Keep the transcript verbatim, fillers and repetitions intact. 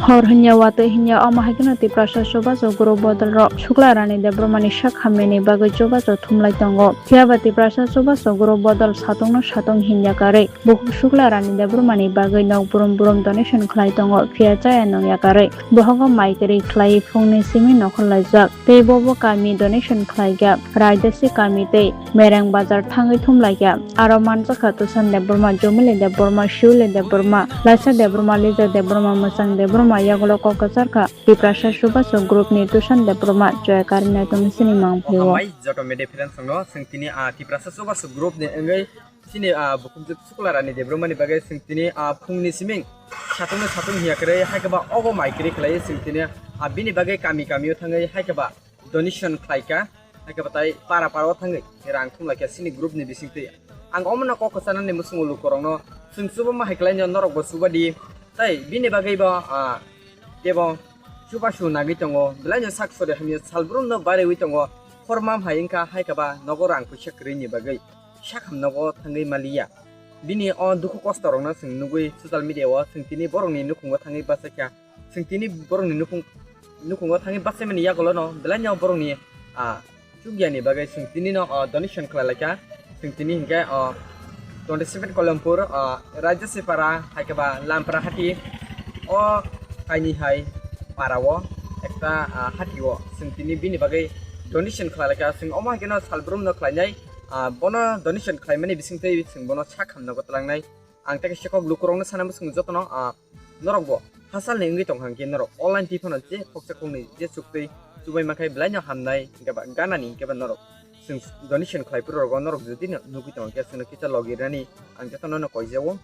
Hor hinya watwi hinya omo hai kheno Tiprasa chubachu group bodol rok Sukla Rani Debbarma ni sak hamya ni bagwi chubachu thumlai tongo. Phiya ba Tiprasa chubachu group bodol satung no satung hinya karwi bukhuk Sukla Rani Debbarma ni bagwi nok brum brum donation khlai tongo, phiya chaya nung ya karwi. Bohogo mai kwrwi khlaiwi phung ni simi nokhor laijak. Tei bobo kami donation khlai kha, Raidasi kami tei Mereng Bazar thangwi thum lai kha. Aro manjakha Tushan Debbarma, Jomili Debbarma, Shiuli Debbarma, Laisa Debbarma, Lija Debbarma, Mwchang Debbarma, yagulo kok kwchar kha Tiprasa chubachu group ni Tushan Debbarma, Joya Karinai tongwi sini mang phio. Hambai joto media friends no, chwng tini, ah, Tiprasa chubachu group ni wngwi chini, ah, bukhukjwk Sukla Rani Debbarma ni bagwi chwng tini, ah, phung ni siming satung no satung hiya kwrwi hai khe ba ogo mai kwrwi khlaiwi chwng tini, ah, bini bagwi kami kami o thangwi hai khe ba donation khlai kha, hai khe ba tai para para o thangwi rang thum lai kha chini group ni bising twi. Ang omo no kok kwchana ni muchungo luku rok no chwng chuba ma hai khlai no norok bo chuba di. Tai bini bagwi bo, ah, tebo chubachu nagwi tongo, belai no sak sori hamya sal brum no barwi tongo, khormam hai wngkha hai khe ba nogo rang puisa kwrwi ni bagwi. Sak ham nogo thangwi maliya. Bini o dukhu kosto rokno chwng nugwi social media o chwng tini borokni nukhungo thangwi bachai kha. Chwng tini borokni nukhung, nukhungo thangwi bachaimani yagulono belai no borokni, ah, chukya ni bagwi chwng tini no, ah, donation khlai lai kha. Chwng tini hinkhe, ah, twenty seven Kolompur, ah, Rajyasipara hai khe ba Lampra Hati o kaini hai para o ekta, ah, hati o chwng tini bini bagwi donation khlai lai kha. Chwng omo hai kheno sal brum no khlainai. Ah, bono donation khlaimani bisingtwi chwng bono sak hamno twlangnai. Ang tei kaisa kok lukurokno sana muchungo jotono, ah, norokbo hasalni wngwi tongkha hwnkhe norok online twi phano je khoksa khoknwi je chuktwi chubai mankhai belai no hamnai, hwnkhe ba ganani hwnkhe ba norok chwng donation khlai phuru rogo norok jodi no nugwi tongkhe chwngno kisa logi rani ang jotono no koijao.